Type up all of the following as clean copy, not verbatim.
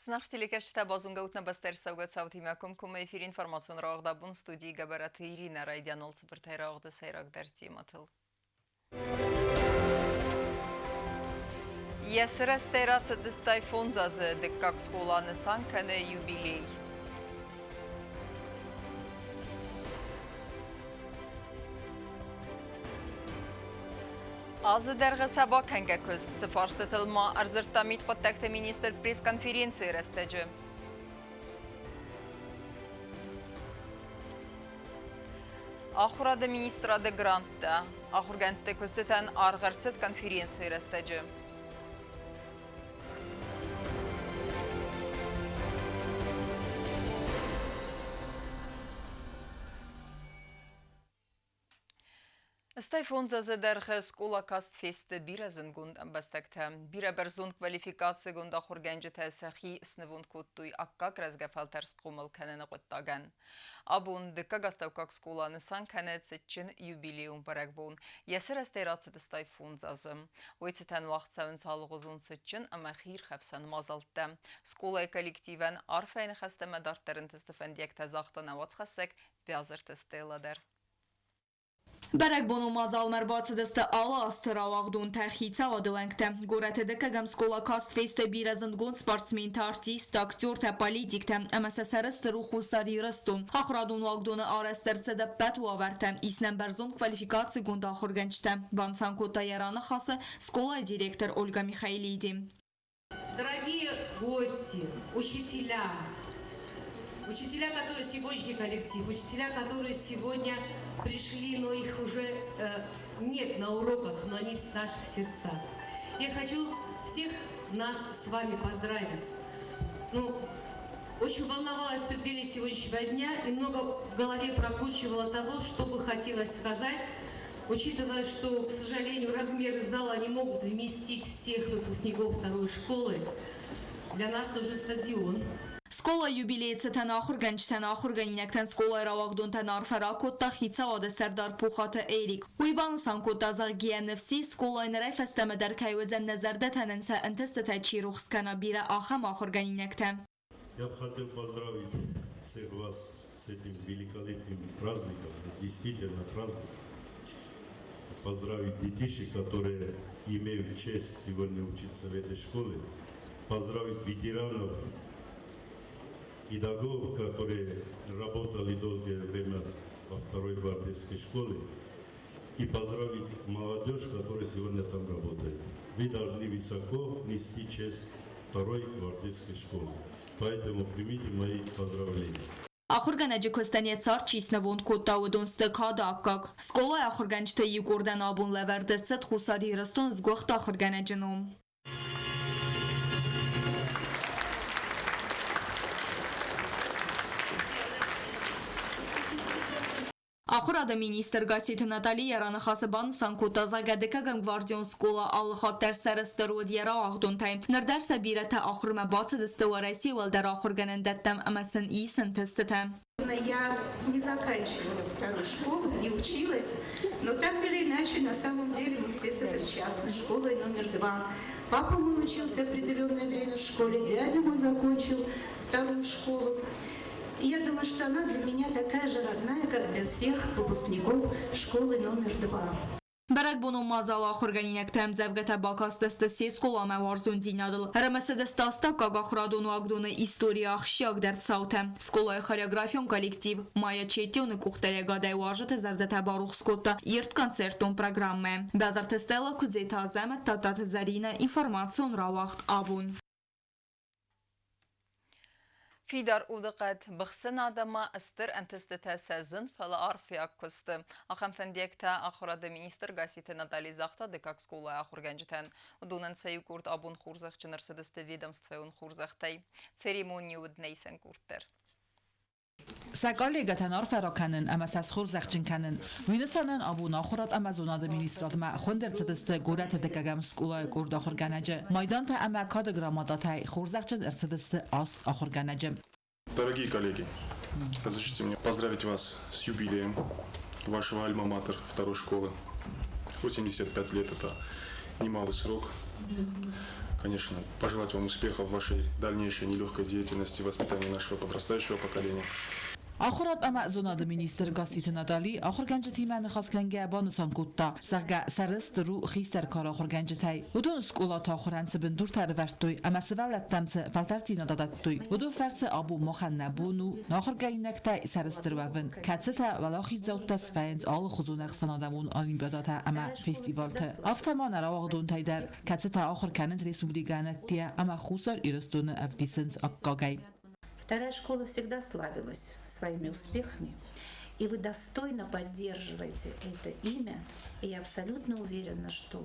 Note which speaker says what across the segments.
Speaker 1: Зынаргъ телекӕсджытӕ, базонгӕ ут нӕ бӕстӕйы ӕрцӕугӕ цаутимӕ комкоммӕ эфиры информацион рауагъд абон студийы Гӕбӕраты Иринӕ райдианон цыбыртӕй рауагъды сӕйрагдӕр темӕтыл. Йӕ сырӕзтӕй рацыдысты 5 азы, дыккаг скъола нысан кӕны юбилей. Азы дӕргъы сӕ бакӕнгӕ куыст, цы фарстытыл ма ӕрдзырдта мидхъуыддӕгты министр пресс-конференцийы рӕстӕджы. Ахуырады министрады гранттӕ. Ахуыргӕндты куыстытӕн аргъ ӕрцыд конференцийы рӕстӕджы. Стӕй 5 азы дӕргъы скъола каст фесты бирӕ зындгонд ӕмбӕстӕгтӕ. Бирӕ бӕрзонд квалификацигонд ахуыргӕнджытӕ сӕхи снывонд кодтой аккаг рӕзгӕ фӕлтӕр схъомыл кӕныны хъуыддагӕн. Абон дыккаг астӕуккаг скъола нысан кӕны цытджын юбилейон бӕрӕгбон. Йӕ сырӕзтӕй рацыдысты 5 азы. Уый цытӕн уагъд цӕуынц алыгъуызон цытджын ӕмӕ хиирхӕфсӕн мадзӕлттӕ. Скъолайы коллективӕн арфӕйы ныхӕстӕ ӕмӕ дарддӕр ӕнтысты фӕндиӕгтӕ загъта нӕ уацхӕссӕг Биазырты Стелла дӕр.
Speaker 2: Бӕрӕгбонон мадзалмӕ ӕрбацыдысты алы азты рауагъдонтӕ, хицауады уӕнгтӕ. Горӕты дыккӕгӕм скъола каст фесты бирӕ зындгонд спортсментӕ, артисттӕ, актертӕ, политиктӕ ӕмӕ сӕ сӕрыстыр у Хуссар Ирыстон. Ахуырадон уагдоны арӕзт ӕрцыд ӕппӕт уавӕртӕ, ис нӕм бӕрзонд квалификацигонд ахуыргӕнджытӕ, банысан кодта йӕ раныхасы скъолайы директор Ольга Михаилиди.
Speaker 3: Дорогие гости, учителя, учителя, которые сегодняшний коллектив, учителя, которые сегодня пришли, но их уже нет на уроках, но они в наших сердцах. Я хочу всех нас с вами поздравить. Ну, очень волновалась в преддверии сегодняшнего дня и много в голове прокручивала того, что бы хотелось сказать, учитывая, что, к сожалению, размеры зала не могут вместить всех выпускников второй школы. Для нас нужен стадион.
Speaker 2: Скъолайы юбилейы цытӕн ахуыргӕнджытӕн, ахуыргӕнинӕгтӕн скъолайы рауагъдонтӕн арфӕ ракодта хицауады сӕрдар Пухаты Эрик. Уый банысан кодта, зӕгъгӕ, ныфс ис, скъолайы нырӕй фӕстӕмӕ дӕр кӕй уыдзӕн нӕ зӕрдӕтӕ нын сӕ ӕнтыстытӕ чи рухс кӕна, бирӕ ахӕм ахуыргӕнинӕгтӕ.
Speaker 4: Я бы хотел поздравить всех вас с этим великолепным праздником. Это действительно праздник. Поздравить детишек, которые имеют честь сегодня учиться в этой школе. Поздравить ветеранов, педагогов, которые работали долгое время во второй гвардейской школе. И поздравить молодежь, которая сегодня там работает. Вы должны высоко нести честь второй гвардейской школы. Поэтому примите мои поздравления.
Speaker 2: Ахуыргӕнӕджы куыстӕн йӕ цард чи снывонд кодта, уыдон сты кады аккаг. Скъолайы ахуыргӕнджытӕй иу къордӕн абон лӕвӕрд ӕрцыд Хуссар Ирыстоны сгуыхт ахуыргӕнӕджы ном. Ахуырады министр Гасситы Натали йӕ раныхасы банысан кодта, зӕгъгӕ, дыккӕгӕм гвардион скъола алы хатт дӕр сӕрыстыр уыд йӕ рауагъдонтӕй. Ныр дӕр сӕ бирӕтӕ ахуырмӕ бацыдысты Уӕрӕсейы уӕлдӕр ахуыргӕнӕндӕттӕм ӕмӕ сын ис ӕнтыстытӕ.
Speaker 5: Я не заканчивала вторую школу, не училась, но так или иначе, на самом деле мы все сопричастны школой номер 2. Папа мой учился определенное время в школе, дядя мой закончил вторую школу. И я думаю, что она для меня такая же родная, как для всех выпускников школы номер 2.
Speaker 2: Бӕрӕгбонон мадзалы ахуыргӕнинӕгтӕ ӕмдзӕвгӕтӕ бакастысты се скъоламӕ уарзондзинадыл. Ӕрымысыдысты астӕуккаг ахуырадон уагдоны историйы ахсджиагдӕр цаутӕ. Скъолайы хореографион коллектив Майя Четионы къухдариуӕгадӕй уазджыты зӕрдӕтӕ барухс кодта ирд концертон программӕ. Базарты Стелла, Куыдзеты Азӕмӕт, Тадтаты Зӕринӕ, информацион рауагъд абон.
Speaker 1: Фидар удыхъӕд быхсын адӕммӕ стыр ӕнтыстытӕ сӕ зын, фӕлӕ арфиаг куысты. Ахӕм фӕндиӕгтӕ ахуырады министр Гасситы Натали загъта дыккаг скъолайы ахуыргӕнджытӕн. Уыдонӕн сӕ иу къорд абон хорзӕхджын ӕрцыдысты ведомствӕйон хорзӕхтӕй. Церемони уыд нӕ исӕн къорд дӕр.
Speaker 6: Сӕ коллегӕтӕн арфӕ ракӕнын ӕмӕ сӕ схорзӕхджын кӕнын. Уый нысанӕн абон ахуырад ӕмӕ зонады министрадмӕ хуынд ӕрцыдысты горӕты дыккӕгӕм скъолайы къорд ахуыргӕнӕджы. Майдантӕ ӕмӕ кады грамотатӕй хорзӕхджын ӕрцыдысты аст ахуыргӕнӕджы.
Speaker 7: Дорогие коллеги, разрешите мне поздравить вас с юбилеем вашего альма-матер второй школы. 85 лет – это немалый срок. Конечно, пожелать вам успехов в вашей дальнейшей нелегкой деятельности в воспитании нашего подрастающего поколения.
Speaker 6: Ахуырад ӕмӕ зонады министр Гасситы Натали ахуыргӕнджытимӕ ныхасгӕнгӕ банысан кодта, зӕгъгӕ, сӕрыстыр у хистӕр кары ахуыргӕнджытӕй. Уыдон скъолаты ахуырӕн цы бындуртӕ ӕрывӕрдтой ӕмӕ сывӕллӕттӕм цы фӕлтӕрддзинад адӕттой, уыдон фӕрцы абон махӕн нӕ бон у нӕ ахуыргӕнинӕгтӕй сӕрыстыр уӕвын, кӕцытӕ уӕлахиздзӕуттӕ свӕййынц алыхуызон ӕхсӕнадӕмон олимпиадӕтӕ ӕмӕ фестивалты. Афтӕ ма нӕ рауагъдонтӕй дӕр, кӕцытӕ ахуыр кӕнынц республикӕйы ӕдде ӕмӕ Хуссар Ирыстоны ӕвдисынц аккагӕй.
Speaker 5: Вторая школа всегда славилась своими успехами, и вы достойно поддерживаете это имя. И я абсолютно уверена, что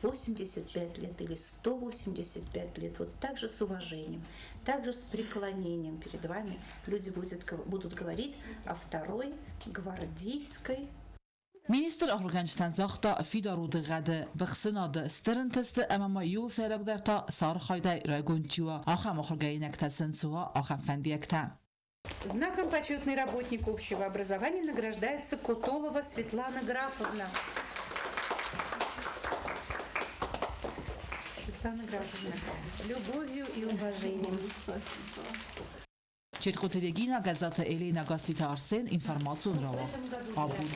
Speaker 5: 85 лет или 185 лет, вот так же с уважением, так же с преклонением перед вами люди будут говорить о второй гвардейской.
Speaker 6: Министр ахуыргӕнджытӕн загъта фидар удыгъӕды, быхсынады, стыр ӕнтысты ӕмӕ ма иууыл сӕйрагдӕр та сӕ архайдӕй райгонд чи уа, ахӕм ахуыргӕнинӕгтӕ сын цы уа, ахӕм фӕндиӕгтӕ.
Speaker 5: Знаком «Почетный работник общего образования» награждается Кутолова Светлана Графовна. Светлана Графовна, с любовью и уважением.
Speaker 6: Четхъуты Регина, Гӕззаты Еленӕ, Гасситы Арсен, информацион рауагъд. Абон.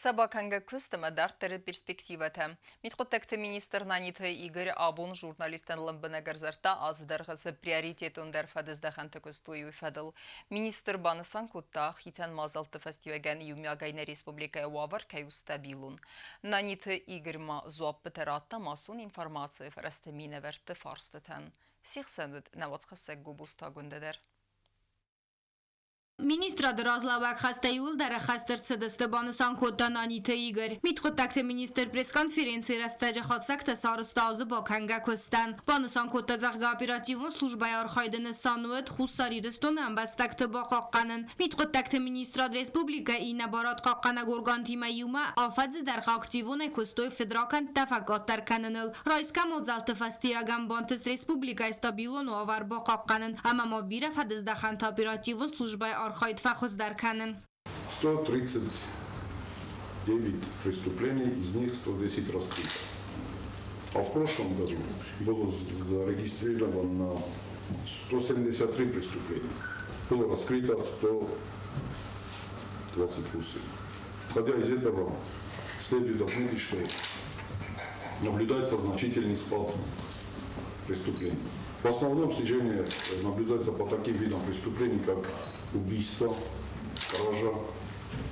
Speaker 1: Сӕ бакӕнгӕ куыст ӕмӕ дарддӕры перспективӕтӕ. Мидхъуыддӕгты министр Наниты Игорь абон журналисттӕн лӕмбынӕг ӕрдзырдта азы дӕргъы цы приоритетондӕр фӕдыздӕхӕнты куыстой, уый фӕдыл. Министр банысан кодта, хицӕн мадзӕлтты фӕстиуӕгӕн иумиагӕй нӕ республикӕйы уавӕр кӕй у стабилон. Наниты Игорь ма дзуаппытӕ радта массон информацийы фӕрӕзты минӕвӕртты фарстытӕн. Се хсӕн уыд нӕ уацхӕссӕг Гобозты Агуындӕ дӕр.
Speaker 2: Министрады разлӕууӕг хӕстӕ иууылдӕр ӕххӕст ӕрцыдысты, банысан кодта Наниты Игорь. Мидхъуыддӕгты министр пресс-конференцийы рӕстӕджы хатдзӕгтӕ сарӕзта азы бакӕнгӕ куыстӕн. Банысан кодта, зӕгъгӕ, оперативон службӕйы архайды нысан уыд Хуссар Ирыстоны ӕмбӕстӕгты бахъахъхъӕнын. Мидхъуыддӕгты министрад республикӕйы иннӕ барадхъахъхъӕнӕг органтимӕ иумӕ афӕдзы дӕргъы активонӕй куыстой фыдракӕндтӕ фӕкъаддӕр кӕныныл. Райсгӕ мадзӕлтты фӕстиуӕгӕн бантыст республикӕйы стабилон уавӕр бахъахъхъӕнын ӕмӕ ма бирӕ фӕдыздӕхӕнты оперативон службӕйы архайд фӕхуыздӕр кӕнын.
Speaker 8: 139 преступлений, из них 110 раскрыто. А в прошлом году было зарегистрировано 173 преступления. Было раскрыто 128. Исходя из этого, следует отметить, что наблюдается значительный спад преступлений. В основном снижение наблюдается по таким видам преступлений, как убийство, кража,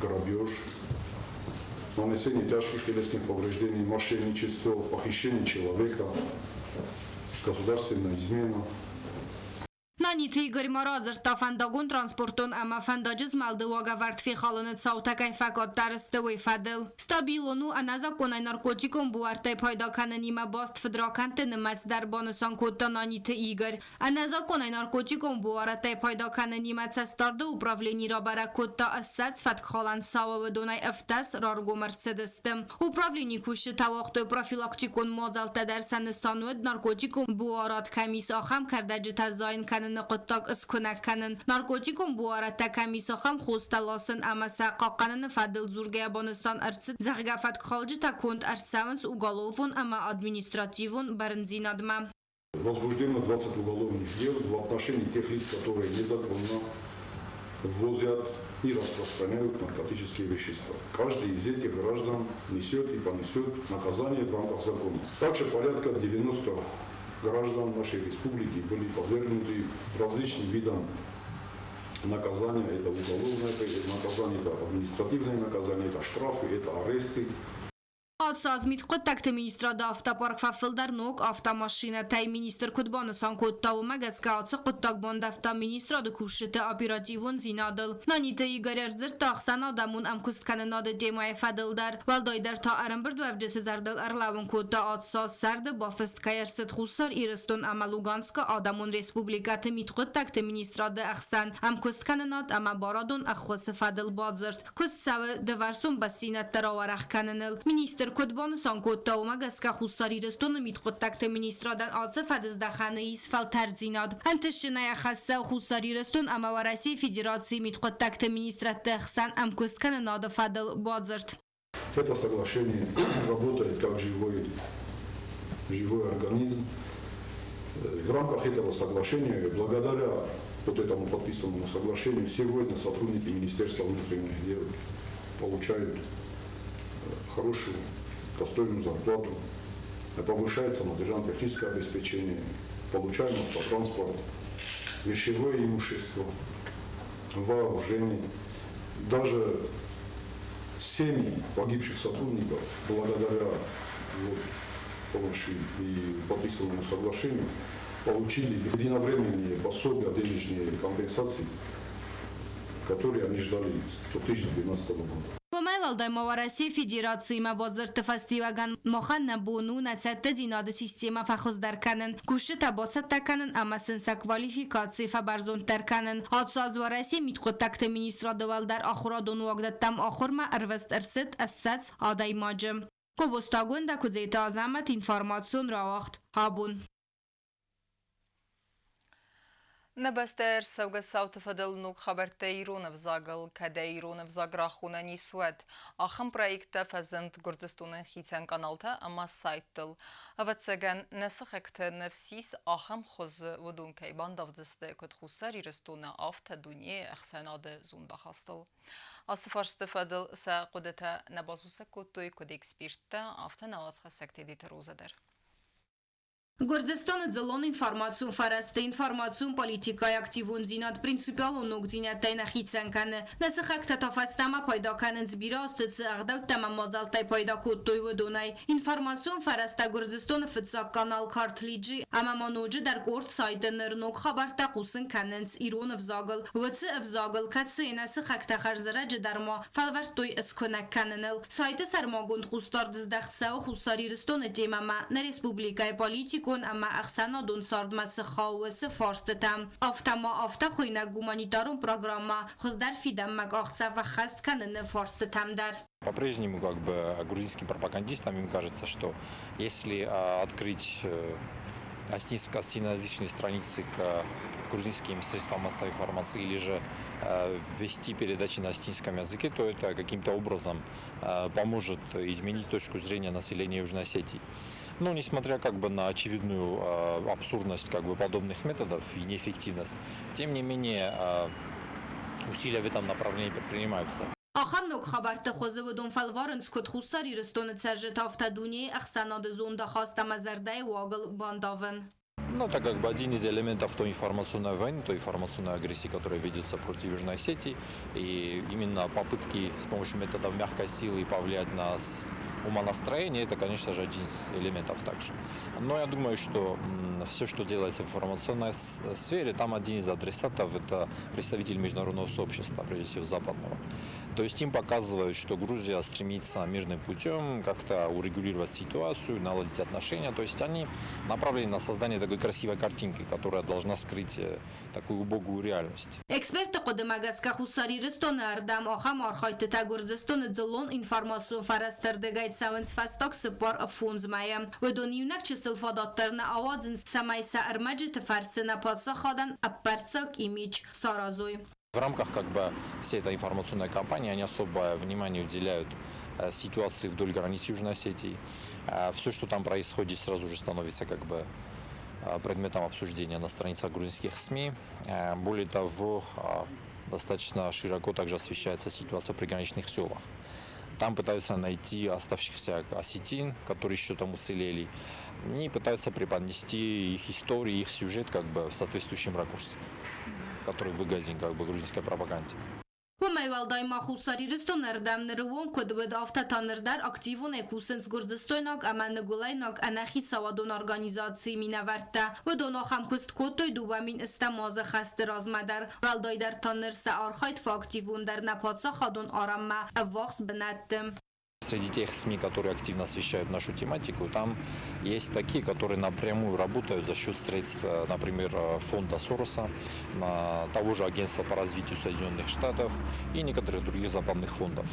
Speaker 8: грабеж, нанесение тяжких телесных повреждений, мошенничество, похищение человека, государственная измена.
Speaker 2: Наниты Игорь ма радзырдта фӕндагон транспортон ӕмӕ фӕндаджы змӕлды уагӕвӕрд фехалыны цаутӕ кӕй фӕкъаддӕр сты, уый фӕдыл. Стабилон у ӕнӕзакъонӕй наркотикон буӕрттӕй пайда кӕнынимӕ баст фыдракӕндты нымӕц дӕр, банысан кодта Наниты Игорь. Ӕнӕзакъонӕй наркотикон буарадтӕй пайда кӕнынимӕ цӕстдарды управлени рабӕрӕг кодта 20 фӕткхалӕн цауы, уыдонӕй 17 раргом ӕрцыдысты. Управленийы кусджытӕ уагътой профилактикон мадзӕлттӕ дӕр, сӕ нысан уыд наркотикон буарад кӕм ис, ахӕм кӕрдӕджытӕ зайын кӕныны хъуыддаг скуынӕг кӕнын, наркотикон буарадтӕ кӕм ис, ахӕм хостӕ ласын ӕмӕ сӕ хъахъхъӕныны фӕдыл дзургӕйӕ банысан ӕрцыд, зӕгъгӕ, фӕткхалджытӕ конд ӕрцӕуынц уголовон ӕмӕ административон бӕрндзинадмӕ.
Speaker 8: Возбуждено 20 уголовных дел в отношении тех лиц, которые незаконно ввозят и распространяют наркотические вещества. Каждый из этих граждан несет и понесет наказание в рамках закона. Также порядка 90 граждан нашей республики были подвергнуты различным видам наказания. Это уголовное наказание, это административное наказание, это штрафы, это аресты.
Speaker 2: Ацы аз мидхъуыддӕгты министрады автопарк фӕфылдӕр ног автомашинӕтӕй. Министр куыд банысан кодта, уымӕ гӕсгӕ ацы хъуыддаг бандӕвта министрады кусджыты оперативондзинадыл. Наниты Игорь ӕрдзырдта ӕхсӕнадӕмон ӕмкуысткӕнынады темӕйы фӕдыл дӕр. Уӕлдайдӕр та ӕрӕмбырдуӕвджыты зӕрдыл ӕрлӕууын кодта, ацы аз сӕрды бафыст кӕй ӕрцыд Хуссар Ирыстон ӕмӕ Луганскы адӕмон республикӕты мидхъуыддӕгты министрады ӕхсӕн ӕмкуысткӕнынад ӕмӕ барадон ӕххуысы фӕдыл бадзырд. Куыст цӕуы дывӕрсон бастдзинӕдтӕ рауӕрӕх кӕныныл. Министр куыд банысан кодта, уымӕ гӕсгӕ Хуссар Ирыстоны мидхъуыддӕгты министрадӕн ацы фӕдыздӕхӕны ис фӕлтӕрддзинад. Ӕнтыстджынӕй ахӕссы Хуссар Ирыстон ӕмӕ Уӕрӕсейы Федерацийы мидхъуыддӕгты министрадты хсӕн ӕмкуысткӕнынады фӕдыл бадзырд.
Speaker 8: Это соглашение работает как живой организм. В рамках этого соглашения, благодаря вот этому подписанному соглашению, сегодня сотрудники Министерства внутренних дел получают хорошую, достойную зарплату, повышается материально-техническое обеспечение, получаем автотранспорт, вещевое имущество, вооружение. Даже семьи погибших сотрудников, благодаря вот помощи и подписанному соглашению, получили единовременные пособия, денежные компенсации, которые они ждали с 2012 года.
Speaker 9: Уымӕй уӕлдай ма Уӕрӕсейы Федерациимӕ бадзырдты фӕстиуӕгӕн махӕн нӕ бон у нӕ цӕттӕдзинады системӕ фӕхуыздӕр кӕнын, кусджытӕ бацӕттӕ кӕнын ӕмӕ сын сӕ квалификаци фӕбӕрзонддӕр кӕнын. Ацы аз Уӕрӕсейы мидхъуыддӕгты министрады уӕлдӕр ахуырадон уагдӕттӕм ахуырмӕ ӕрвыст ӕрцыд 20 адӕймаджы. Кобозты Агуындӕ, Куыдзеты Азӕмӕт, информацион рауагъд. Абон.
Speaker 1: Нӕ бӕстӕ ӕрцӕугӕ цауты фӕдыл ног хабӕрттӕ ирон ӕвзагыл, кӕд ӕй ирон ӕвзаг рахонӕн ис, уӕд. Ахӕм проекттӕ фӕзынд Гуырдзыстоны хицӕн къаналтӕ ӕмӕ сайттыл. Ӕвӕццӕгӕн, нӕ сыхӕгты ныфс ис, ахӕм хуызы уыдон кӕй бандавдзысты куыд Хуссар Ирыстоны, афтӕ дунейы ӕхсӕнады зондахастыл. Ацы фарсты фӕдыл сӕ хъуыдытӕ нӕ басусӕг кодтой куыд эксперттӕ, афтӕ нӕ уацхӕссӕг Тедеты Роза дӕр.
Speaker 9: Гуырдзыстоны дзыллон информацион фӕрӕзты информацион политикӕйы активондзинад принципиалон ногдзинӕдтӕй нӕ хицӕн кӕны. Нӕ сыхӕгтӕ та фӕстӕмӕ пайда кӕнынц, бирӕ азты цы ӕгъдӕуттӕ ӕмӕ мадзӕлттӕй пайда кодтой, уыдонӕй. Информацион фӕрӕзтӕ Гуырдзыстоны фыццаг канал Картлиджи ӕмӕ ма ноджыдӕр къорд сайты ныр ног хабӕрттӕ хъусын кӕнынц ирон ӕвзагыл. Уыцы ӕвзагыл, кӕцыйы нӕ сыхӕгтӕ хӕрзӕрӕджы дӕр ма фӕлвӕрдтой скуынӕг кӕныныл. Сайты сӕрмагонд хъусдард здӕхт цӕуы Хуссар Ирыстоны темӕмӕ, нӕ республикӕйы политикон ӕмӕ ӕхсӕнадон цардмӕ цы хауы, уыцы фарстытӕм. Афтӕ ма афтӕ хуыйнӕг гуманитарон программӕ хуыздӕр фидӕнмӕ къахдзӕф ӕххӕст кӕныны фарстытӕм дӕр.
Speaker 10: По-прежнему как бы грузинским пропагандистам им кажется, что если открыть осетиноязычные страницы к грузинским средствам массовой информации или же вести передачи на осетинском языке, то это каким-то образом поможет изменить точку зрения населения Южной Осетии. Но несмотря как бы на очевидную абсурдность как бы подобных методов и неэффективность, тем не менее усилия в этом направлении предпринимаются.
Speaker 9: Ахӕм ног хабӕртты хуызы уыдон фӕлварынц куыд Хуссар Ирыстоны цӕрджыты, афтӕ дунейы ӕхсӕнады зондахаст ӕмӕ зӕрдӕйы уагыл бандавын.
Speaker 10: Ну, это как бы один из элементов той информационной войны, той информационной агрессии, которая ведется против Южной Осетии. И именно попытки с помощью методов мягкой силы повлиять на умонастроение, это, конечно же, один из элементов также. Но я думаю, что все, что делается в информационной сфере, там один из адресатов – это представитель международного сообщества, прежде всего западного. То есть им показывают, что Грузия стремится мирным путем как-то урегулировать ситуацию, наладить отношения. То есть они направлены на создание такой красивой картинки, которая должна скрыть такую убогую реальность.
Speaker 9: Экспертты хъуыдымӕ гӕсгӕ Хуссар Ирыстоны ӕрдӕм ахӕм архайдтытӕ Гуырдзыстоны дзыллон информацион фӕрӕзты рдыгӕй цӕуынц фӕстаг 45 мӕйы. Уыдон иунӕг чысыл фадат дӕр нӕ ауадзынц, цӕмӕй сӕ ӕрмӕджыты фӕрцы нӕ паддзахадӕн ӕппӕрццаг имидж саразой.
Speaker 10: В рамках как бы всей этой информационной кампании они особое внимание уделяют ситуации вдоль границ Южной Осетии. Все, что там происходит, сразу же становится как бы предметом обсуждения на страницах грузинских СМИ. Более того, достаточно широко также освещается ситуация в приграничных селах. Там пытаются найти оставшихся осетин, которые еще там уцелели, и пытаются преподнести их историю, их сюжет как бы в соответствующем ракурсе, который выгоден как бы грузинской пропаганде.
Speaker 9: Уымӕй уӕлдай ма Хуссар Ирыстоны ӕрдӕм ныры онг куыд уыд, афтӕ та ныр дӕр активонӕй кусынц гуырдзыстойнаг ӕмӕ ныгуылӕйнаг ӕнӕхицауадон организацийы минӕвӕрттӕ. Уыдон ахӕм куыст кодтой 2000 азы хӕсты размӕ дӕр. Уӕлдайдӕр та ныр сӕ архайд фӕактивондӕр нӕ паддзахадон арӕнмӕ ӕввахс бынӕтты.
Speaker 10: Среди тех СМИ, которые активно освещают нашу тематику, там есть такие, которые напрямую работают за счет средств, например, фонда Сороса, того же агентства по развитию Соединенных Штатов и некоторых других западных фондов.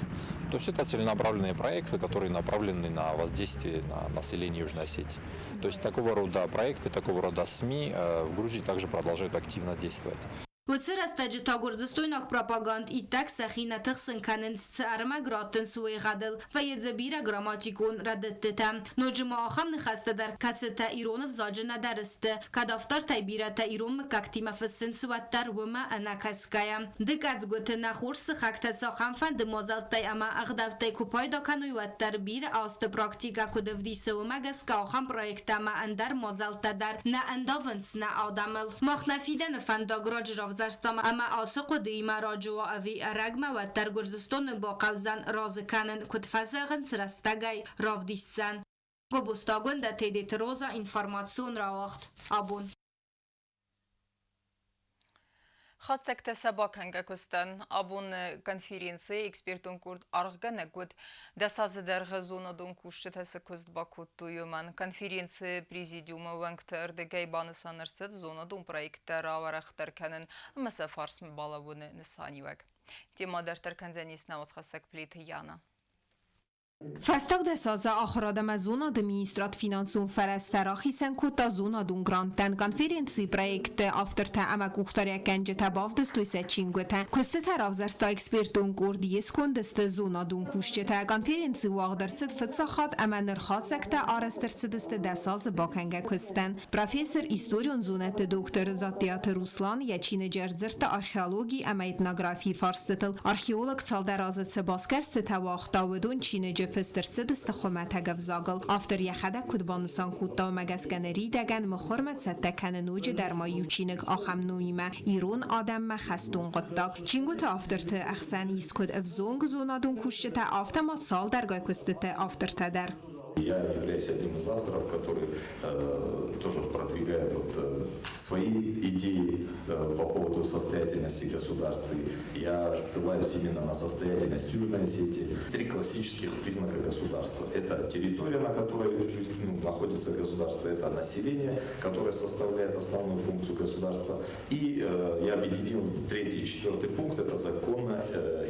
Speaker 10: То есть это целенаправленные проекты, которые направлены на воздействие на население Южной Осетии. То есть такого рода проекты, такого рода СМИ в Грузии также продолжают активно действовать.
Speaker 9: Уыцы рӕстӕджы та гуырдзыстойнаг пропаганд иттӕг сӕхи нӕ тыхсын кӕнынц, цы ӕрмӕг раттынц, уый гъӕдыл, вӕййы дзы бирӕ грамматикон рӕдыдтытӕ. Ноджы ма ахӕм ныхӕстӕ дӕр, кӕцытӕ ирон ӕвзаджы нӕдӕр сты, кӕд автортӕй бирӕтӕ ирон мыггӕгтимӕ фыссынц, уӕддӕр уымӕ ӕнӕкӕсгӕйӕ. Дыкъӕдзгуыты нӕ хорз сыхӕгтӕ цахӕмфӕнды мадзӕлттӕй ӕмӕ ӕгъдӕуттӕй куы пайда кӕной, уӕддӕр бирӕ азты практикӕ куыд ӕвдисы, уымӕ гӕсгӕ ахӕм проекттӕ ӕмӕ ӕндӕр мадзӕлттӕ дӕр нӕ ӕндавынц нӕ адӕмыл. Мах нӕ фидӕны фӕндаг раджы равзӕрстам ӕмӕ ацы хъуыдыимӕ раджы уа ӕви ӕрӕгмӕ, уӕддӕр Гуырдзыстоны бахъӕудзӕн разы кӕнын, куыд фӕзӕгъынц, рӕстӕгӕй равдисдзӕн. Гобозтагондӕ Тедеты Роза информацион рауагъд абон.
Speaker 1: Хатдзӕгтӕ сӕ бакӕнгӕ куыстӕн. Абоны конференцийы экспертон къорд аргъгӕнӕг уыд, 10 азы дӕргъы зонадон кусджытӕ цы куыст бакодтой, уымӕн. Конференцийы президиумы уӕнгты ӕрдыгӕй банысан ӕрцыд зонадон проекттӕ рауӕрӕхдӕр кӕнын ӕмӕ сӕ фарсмӕ балӕууыны нысаниуӕг. Темӕ дарддӕр кӕндзӕнис нӕ уацхӕссӕг Плиты Яна.
Speaker 11: Фӕстаг 10 азы ахуырад ӕмӕ зонады министрад финансон фӕрӕзтӕ рахицӕн кодта зонадон гранттӕн. Конференцийы проектты автортӕ ӕмӕ къухдариуӕггӕнджытӕ бавдыстой сӕ чингуытӕ. Куыстытӕ равзӕрста экспертон къорд, йе сконды сты зонадон кусджытӕ. Конференци уагъд ӕрцыд фыццаг хатт ӕмӕ ныр хатдзӕгтӕ арӕзт ӕрцыдысты 10 азы бакӕнгӕ куыстӕн. Профессор, историон зонӕдты доктор Дзаттиаты Руслан йӕ чиныджы ӕрдзырдта археологи ӕмӕ этнографийы фарстытыл. Археолог цалдӕр азы цы басгӕрстытӕ уагъта, уыдон чиныджы фыст ӕрцыдысты хуымӕтӕг ӕвзагыл. Автор йӕхӕдӕг куыд банысан кодта, уымӕ гӕсгӕ ныридӕгӕн мыхуырмӕ цӕттӕ кӕны ноджыдӕр ма иу чиныг ахӕм номимӕ «Ирон адӕммӕ хӕстон хъуыддаг». Чингуыты авторты ӕхсӕн ис куыд ӕвзонг зонадон кусджытӕ, афтӕ ма цалдӕргай куыстыты автортӕ дӕр.
Speaker 12: Я являюсь одним из авторов, который тоже продвигает вот свои идеи по поводу состоятельности государства. Я ссылаюсь именно на состоятельность Южной Осетии. Три классических признака государства. Это территория, на которой, ну, находится государство, это население, которое составляет основную функцию государства. И я объединил третий и четвертый пункт, это законно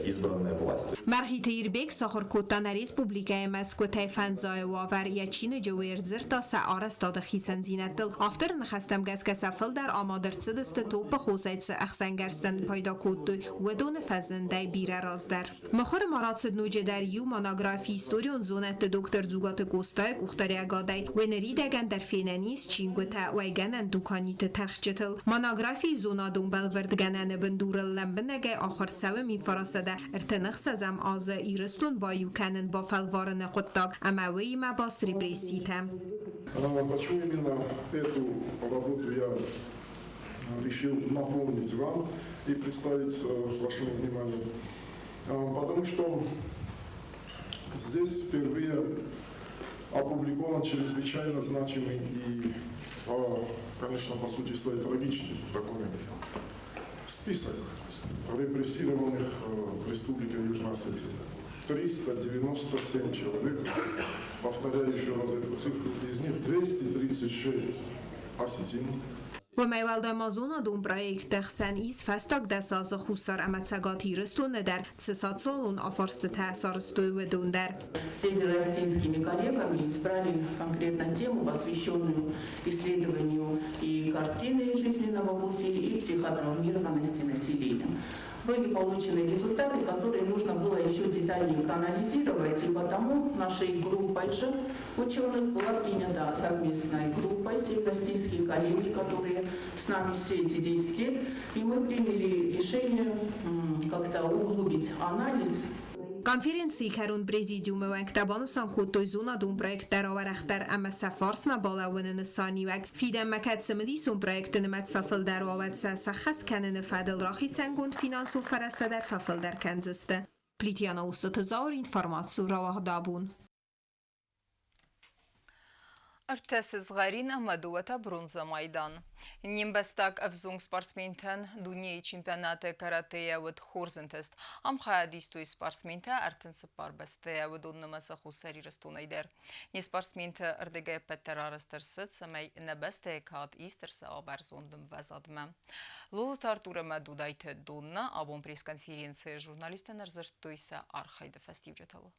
Speaker 12: избранная власть.
Speaker 11: Мӕргъиты Ирбег сахуыр кодта нӕ республикӕйы мӕсгуытӕй фӕндзайы уавӕр, йӕ чиныджы уый ӕрдзырдта сӕ арӕзтады хицӕндзинӕдтыл. Авторы ныхӕстӕм гӕсгӕ сӕ фылдӕр амад ӕрцыдысты топпыхосӕй цы ӕхсӕнгӕрзтӕн пайда кодтой, уыдоны фӕзындӕй бирӕ раздӕр. Мыхуыры ма рацыд ноджыдӕр иу монографи историон зонӕдты доктор Дзугаты Къостайы къухдариӕгадӕй. Уый ныридӕгӕн дӕр фенӕн ис чингуытӕ уӕйгӕнӕн дуканиты тӕрхджытыл. Монографийы зонадон бӕлвырдгӕнӕны бындурыл лӕмбынӕгӕй ахуыр цӕуы 1936 азы Ирыстон баиу кӕнын бафӕлварыны хъуыддаг ӕмӕ уыимӕ баст репресситӕ.
Speaker 8: Почему именно эту работу я решил напомнить вам и представить вашему вниманию? Потому что здесь впервые опубликован чрезвычайно значимый и, конечно, по сути своей трагичный документ. Список репрессированных в Республике Южная Осетия. 397 человек, повторяю еще раз эту цифру, из них 236 осетин.
Speaker 11: Уымӕй уӕлдай ма зонадон проектты хсӕн ис фӕстаг 10 азы Хуссар ӕмӕ Цӕгат Ирыстоны дӕр цы социалон афарстытӕ сарӕзтой, уыдон дӕр.
Speaker 13: Североосетинскими коллегами избрали конкретно тему, посвященную исследованию и картины жизненного пути, и психотравмированности населения. Были получены результаты, которые нужно было еще детальнее проанализировать, и потому нашей группой же ученых была принята совместной группой североосетинские коллеги, которые с нами все эти 10 лет, и мы приняли решение как-то углубить анализ.
Speaker 11: Конференцийы кӕрон президиумы уӕнгтӕ банысан кодтой зонадон проекттӕ рауӕрӕхдӕр ӕмӕ сӕ фарсмӕ балӕууыны нысаниуӕг. Фидӕнмӕ кӕд цымыдисон проектты нымӕц фӕфылдӕр уа, уӕд сӕ сӕххӕст кӕныны фӕдыл рахицӕнгонд финансон фӕрӕзтӕ дӕр фӕфылдӕр кӕндзысты. Плиты Яна, Устаты Зауыр, информацион рауагъд абон.
Speaker 1: Ӕртӕ сызгъӕрин ӕмӕ дыууӕ та бронзӕ майдан. Не мбӕстаг ӕвзонг спортсментӕн дунейы чемпионаты каратэйӕ уыд хорз ӕнтыст. Ам хайад истой спортсментӕ 34 бӕстӕйӕ, уыдон нымӕцы Хуссар Ирыстонӕй дӕр. Не спортсменты ӕрдыгӕй ӕппӕт дӕр арӕзт ӕрцыд, цӕмӕй нӕ бӕстӕйы кад ист ӕрцӕуа бӕрзонд ӕмвӕзадмӕ. Лолоты Артур ӕмӕ Дудайты Донна абон пресс-конференцийы журналисттӕн ӕрдзырдтой сӕ архайды фӕстиуджытыл.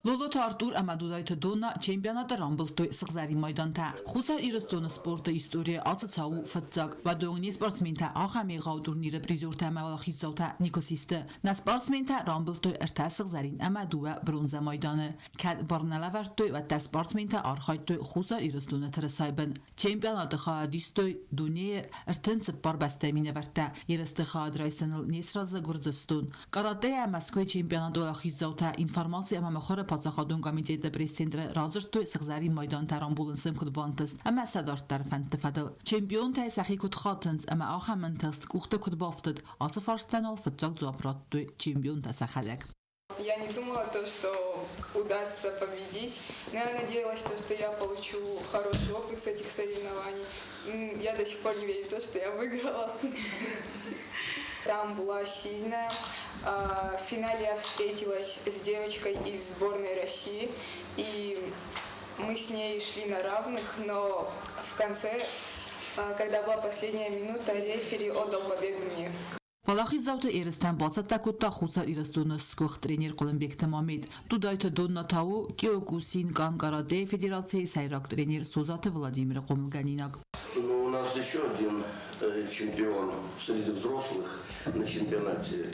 Speaker 6: Лолоты Артур ӕмӕ Дудайты Донна чемпионаты рамбылдтой сыгъзӕрин майдантӕ. Хуссар Ирыстоны спорты историйы ацы цау у фыццаг. Уӕдон не спортсментӕ ахӕм егъау турниры призертӕ ӕмӕ уӕлахиздзаутӕ никуы систы. Нӕ спортсментӕ рамбылдтой ӕртӕ сыгъзӕрин ӕмӕ дыууӕ бронзӕ майданы. Кӕд бар нӕ лӕвӕрдтой, уӕддӕр спортсментӕ архайдтой Хуссар Ирыстоны тырысайы бын. Чемпионаты хайад истой дунейы 34 бӕстӕйы минӕвӕрттӕ. Ерысты хайад райсыныл не сразы Гуырдзыстон. Каратэйӕ Мӕскуыйы чемпионаты уӕлахиздзаутӕ информаци ӕмӕ мыхуыры паддзахадон комитеты пресс-центры радзырдтой сыгъзӕрин майдантӕ рамбулын сын куыд бантыст ӕмӕ сӕ дарддӕр фӕндты фӕдыл. Чемпионтӕй сӕхи куыд хатынц ӕмӕ ахӕм ӕнтыст къухты куыд бафтыд, ацы фарстӕн уал фыццаг дзуапп радтой чемпионтӕ сӕхӕдӕг.
Speaker 14: Я не думала то, что удастся победить, но я надеялась, то, что я получу хороший опыт с этих соревнований. Я до сих пор не верю в то, что я выиграла. Там была сильная. В финале я встретилась с девочкой из сборной России, и мы с ней шли на равных, но в конце, когда была последняя минута, рефери отдал победу мне.
Speaker 6: Уӕлахиздзауты ерыстӕм бацӕттӕ кодта Хуссар Ирыстоны сгуыхт тренер Хъуылымбегты Мамед. Дудайты Донна та у Киокусин-кан каратэйы федерацийы сӕйраг тренер Созаты Владимиры хъомылгӕнинаг.
Speaker 15: Ну, у нас еще один чемпион среди взрослых на чемпионате.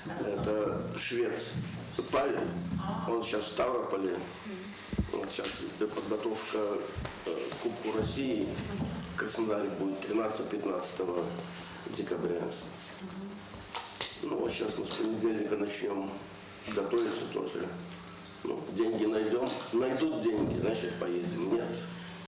Speaker 15: Это швед Павел. Он сейчас в Ставрополе. Вот сейчас подготовка к Кубку России в Краснодаре будет 13-15 декабря. Ну, вот сейчас мы с понедельника начнем готовиться тоже. Ну, деньги найдем. Найдут деньги, значит, поедем. Нет.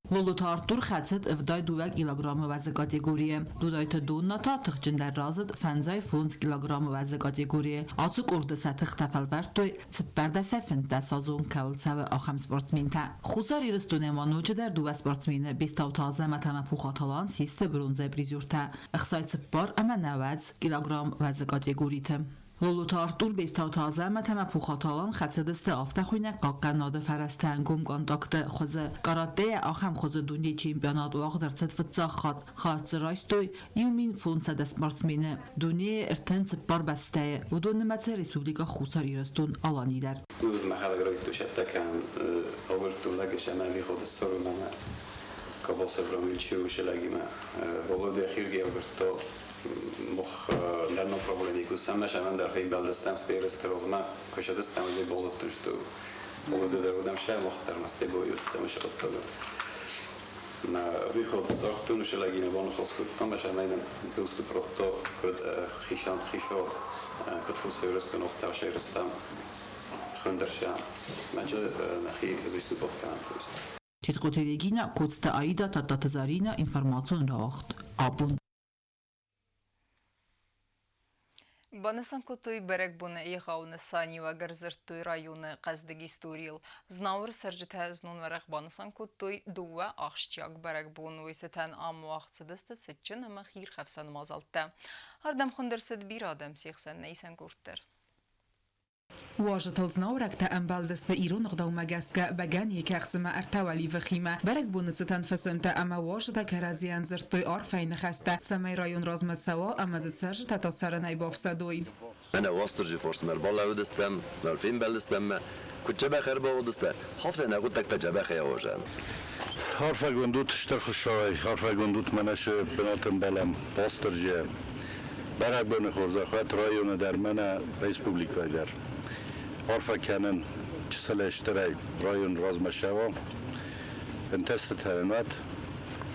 Speaker 6: Лолоты Артур хӕцыд 72 килограммы уӕзы категорийы. Дудайты Донна та тыхджындӕр разыд 55 килограммы уӕзы категорийы. Ацы къорды сӕ тыхтӕ фӕлвӕрдтой 14-15-азон кӕуыл цӕуы, ахӕм спортсментӕ. Хуссар Ирыстонӕй ма ноджыдӕр дыууӕ спортсмены Бестауты Азӕмӕт ӕмӕ Пухаты Алан систы бронзӕйы призертӕ. 64 ӕмӕ 90 килограмм уӕзы категориты. Лолоты Артур, Бестауты Азӕмӕт ӕмӕ Пухаты Алан хӕцыдысты афтӕхуыйнӕг хъахъхъӕнады фӕрӕзтӕ ӕнгом контакты хуызы. Каратэйӕ ахӕм хуызы дунейы чемпионат уагъд ӕрцыд фыццаг хатт. Хатт дзы райстой 1500 спортсмены дунейы 34 бӕстӕйы, уыдон нымӕцы Республикӕ Хуссар Ирыстон Алани дӕр.
Speaker 16: Мӕхӕдӕг райдтусӕттӕ кӕнын ӕвӕрдтон лӕгӕс ӕмӕ виходы ссорунӕн Коболсев Ромильчи ушелӕгимӕ. Володя Хирги ӕвӕрдта мох лӕнно проблеми кусӕммӕ шаман дӕр фейбӕлдыстӕм стерысты розмӕ куысыдыстӕм уыди бозыдтон, что Володя дӕр уыдам шӕ мох дӕр ма стебо юстӕм шыхъуыдтагы. На выход сорттун ушелӕгимӕ баныхос кодтам, ӕмӕ доступ радта куыд хицӕн хицауад, куыд Хуссар Ирыстон, афтӕ Ирыстон хӕндӕрсӕ мӕджы нӕхи выступать кӕнӕм, то есть.
Speaker 6: Тедхъоты Регина, Коцты Аида, Тадтаты Зарина, информацион рауагъд «Абон».
Speaker 1: Банысан кодтой бӕрӕгбоны егъау нысаниуӕг, ӕрдзырдтой районы хъӕздыг историйыл. Знауыры цӕрджытӕ знон уӕрӕх банысан кодтой дыууӕ ахсджиаг бӕрӕгбон. Уый цытӕн ам уагъд цыдысты цытджын ӕмӕ хиирхӕфсӕн мадзӕлттӕ. Ардӕм хуынд ӕрцыд бирӕ адӕм, се хсӕн нӕ исӕн къорд дӕр.
Speaker 17: Уазджытыл знаурӕгтӕ ӕмбӕлдысты ирон ӕгъдаумӕ гӕсгӕ бӕгӕныйы кӕхцимӕ ӕртӕ уӕливыхимӕ. Бӕрӕгбоны цытӕн фысымтӕ ӕмӕ уазджытӕ кӕрӕдзийӕн дзырдтой арфӕйы ныхӕстӕ, цӕмӕй район размӕ цӕуа ӕмӕ дзы цӕрджытӕ та цӕрынӕй бафсӕдой.
Speaker 18: Мӕнӕ Уастырджи фарсмӕ ӕрбалӕууыдыстӕм, фембӕлдыстӕм мӕ. Куыд дзӕбӕх ӕрбауадыстӕ, афтӕ нӕ хъуыддӕгтӕ дзӕбӕхӕй ауазӕм.
Speaker 19: Арфӕгонд ут Стыр Хуыцауӕй, арфӕгонд ут мӕнӕ цы бынаты ӕмбӕлӕм Уастырджийӕ. Бӕрӕгбоны хорзӕх уӕд районы дӕр, мӕнӕ республикӕйы дӕр. Арфӕ кӕнын чысылӕй стырӕй район размӕ цӕуа, ӕнтӕстытӕ йын уӕд.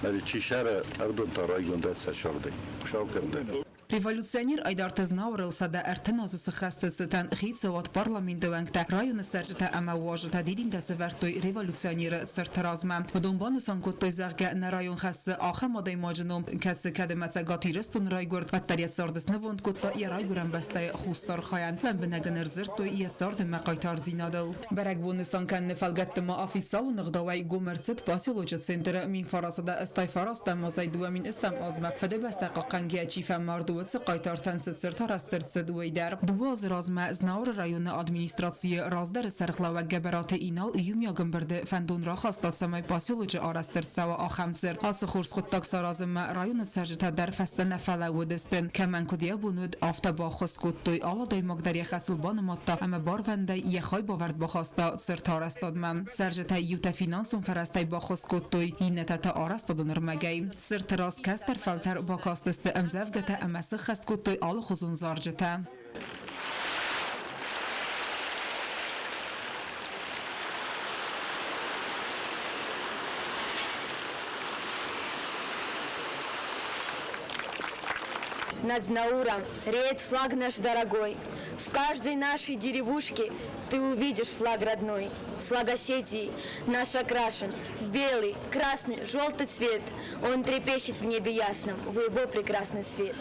Speaker 19: Ӕви чи сӕры, ӕрдон та райгонд уӕд сӕ сӕрдӕй. Хуыцау кӕндӕн.
Speaker 17: Революционер Айдарты Знауырыл 130 азы сыххӕсты цытӕн хицауад, парламенты уӕнгтӕ, районы цӕрджытӕ ӕмӕ уазджытӕ дидинтӕ сӕвӕрдтой революционеры цырты размӕ. Уыдон банысан кодтой, зӕгъгӕ, нӕ район хӕссы ахӕм адӕймаджы ном, кӕцы кӕд ӕмӕ Цӕгат Ирыстоны райгуырд, уӕддӕр йӕ царды снывонд кодта йӕ райгуырӕн бӕстӕйы Хуссар хайӕн. Лӕмбынӕг ын ӕрдзырдтой йӕ цард ӕмӕ хъайтардзинадыл. Бӕрӕгбон нысан кӕныны фӕлгӕтты ма официалон ӕгъдауӕй гом ӕрцыд поселочы центры 1989 азӕй 2000 азмӕ Фыдыбӕстӕ хъахъхъӕнгӕйӕ чи фӕмард, уыцы Уыцы хъайтартӕн цы цырт арӕзт ӕрцыд, уый дӕр. Дыууӕ азы размӕ Знауыры районы администрацийы раздӕры сӕргълӕууӕг Гӕбӕраты Инал иумиаг ӕмбырды фӕндон рахаста, цӕмӕй поселочы арӕзт ӕрцӕуа ахӕм цырт. Ацы хорз хъуыддаг саразынмӕ районы цӕрджытӕ дӕр фӕстӕ нӕ фӕлӕууыдысты. Кӕмӕн куыд йӕ бон уыд, афтӕ баххуыс кодтой. Алы адӕймаг дӕр йӕ хӕсыл банымадта ӕмӕ барвӕндӕй йӕ хайбавӕрд бахаста цырты арӕзтадмӕ. Цӕрджытӕй иутӕ финансон фӕрӕзтӕй баххуыс кодтой, иннӕтӕ та арӕзтадон ӕрмӕгӕй. Цырты раз кӕстӕр фӕлтӕр бакастысты ӕмдзӕвгӕтӕ ӕмӕ сыххӕст кодтой алыхуызон зарджытӕ.
Speaker 20: Над Знауром реет флаг наш дорогой. В каждой нашей деревушке ты увидишь флаг родной. Флаг Осетии наш окрашен в белый, красный, желтый цвет. Он трепещет в небе ясном, в его прекрасный цвет.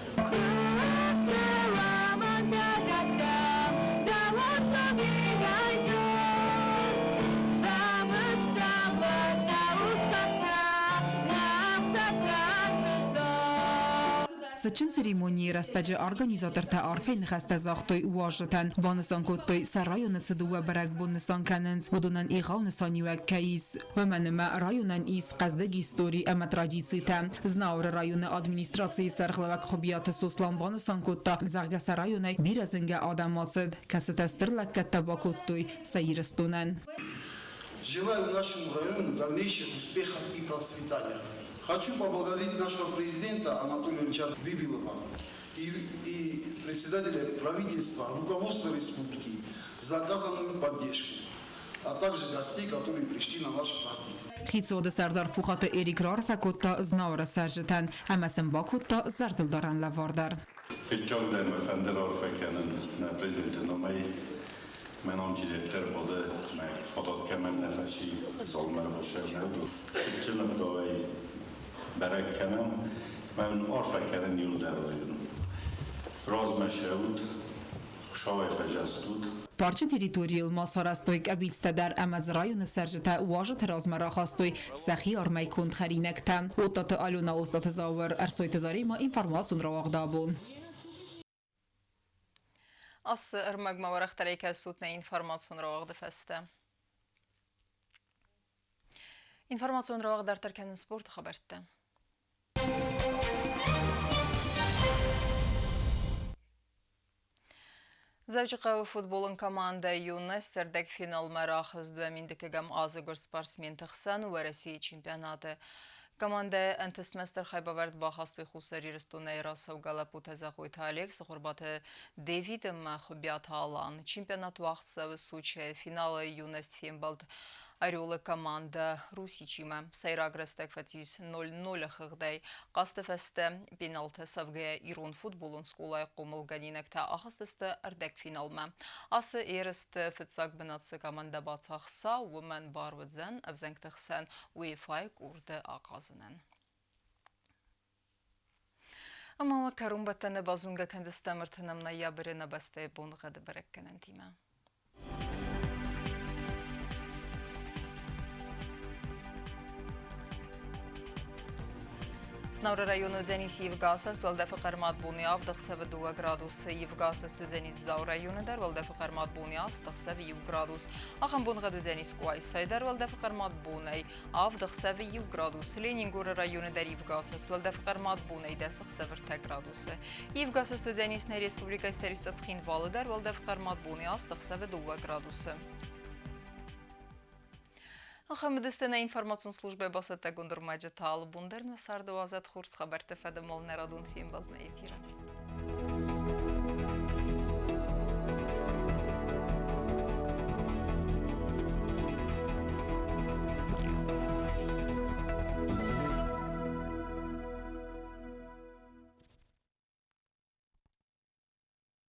Speaker 17: Цытджын церемонийы рӕстӕджы организатортӕ арфӕйы ныхӕстӕ загътой уазджытӕн, банысан кодтой, сӕ районы цы дыууӕ бӕрӕгбон нысан кӕнынц, уыдонӕн егъау нысаниуӕг кӕй ис. Уымӕн ӕмӕ районӕн ис хъӕздыг истори ӕмӕ традицитӕ. Знауыры районы администрацийы сӕргълӕууӕг Хуыбиаты Сослан банысан кодта, зӕгъгӕ сӕ районӕй бирӕ зынгӕ адӕм ацыд, кӕцытӕ стыр лӕггӕдтӕ бакодтой сӕ Ирыстонӕн.
Speaker 21: Желаю нашему району дальнейших успехов и процветания. Хочу поблагодарить нашего президента Анатолия Ильича Бибилова и председателя правительства, руководства республики за оказанную поддержку, а также гостей, которые пришли на наш праздник.
Speaker 17: Хицауады сӕрдар Пухаты Эрик раарфӕ кодта Знауыры цӕрджытӕн ӕмӕ сын бакодта зӕрдылдарӕн лӕвар дӕр.
Speaker 19: Фыццаг дӕр мӕ фӕнды раарфӕ кӕнын нӕ президенты номӕй. Мӕнӕн чидӕриддӕр хъуыды мӕ фадат кӕмӕн нӕ фӕци, залмӕ ӕрбассӕуынӕй, цытджын ӕгъдауӕй бӕрӕг кӕнӕм. Мӕн арфӕ кӕнын иуылдӕр район. Размӕ сӕут, Хуыцауӕй фӕзӕстут.
Speaker 17: Парчы территорийыл ма сарӕзтой къӕбицтӕ дӕр ӕмӕ дзы районы цӕрджытӕ уазджыты размӕ рахастой сӕхи армӕй конд хӕринӕгтӕ. Оттаты Алена, Остъаты Зауыр, Ӕрсойты Заремӕ информацион рауагъды абон.
Speaker 1: Ацы ӕрмӕгмӕ уӕрӕхдӕрӕй кӕсут нӕ информацион рауагъды фӕстӕ. Информацион рауагъд дарддӕр кӕнын спорты хабӕрттӕ. Дзӕуджыхъӕуы футболон командӕ «Юность» ӕрдӕгфиналмӕ рахызт 2001 азы гуырд спортсменты хсӕн Уӕрӕсейы чемпионаты. Командӕйы ӕнтыстмӕ стыр хайбавӕрд бахастой Хуссар Ирыстонӕй рацӕугӕ лӕппутӕ Зӕгъойты Олег, Цыхуырбаты Дэвид ӕмӕ Хуыбиаты Алан. Чемпионат уагъд цӕуы Сочӕйы. Финалы «Юность» фембӕлд Орелы командӕ Русичимӕ. Сӕйраг рӕстӕг фӕцис 0-0 хыгъдӕй. Хъазты фӕстӕ пеналтӕ сӕвгӕйӕ ирон футболон скъолайы хъомылгӕнинӕгтӕ ахызтысты ӕрдӕгфиналмӕ. Ацы ерысты фыццаг бынат цы командӕ бацахса, уымӕн бар уыдзӕн ӕвзӕнгты хсӕн УЕФА-йы къорды ахъазынӕн. Ӕмӕ уӕ кӕронбӕттӕны базонгӕ кӕндзыстӕм ӕртынӕм ноябры нӕ бӕстӕйы боныгъӕды бӕрӕггӕнӕнтимӕ. Знауыры районы уыдзӕнис ивгӕ уӕлдӕфы хъӕрмад боны авд, ӕхсӕвы 2 градусы. Ивгӕ уыдзӕнис Дзауы районы дӕр, уӕлдӕфы хъӕрмад боны 8, ӕхсӕвы 1 градус. Ахӕм боныгъӕд уыдзӕнис Къуайсайы дӕр, уӕлдӕфы хъӕрмад бонӕй 7, ӕхсӕвы 1 градус. Ленингоры районы дӕр ивгӕ уӕлдӕфы хъӕрмад бонӕй 10, ӕхсӕвы 3 градусы. Ивгӕ уыдзӕнис нӕ республикӕйы столицӕ Цхинвалы дӕр, уӕлдӕфы хъӕрмад боны 8, ӕхсӕвы 2 градусы. Ахӕм нӕ информацион службӕ бацӕттӕгонд ӕрмӕджытӕ алы бон дӕр нӕ царды уадзӕд хорз хабӕртты фӕдыл нӕ радон фембӕлдмӕ эфиры.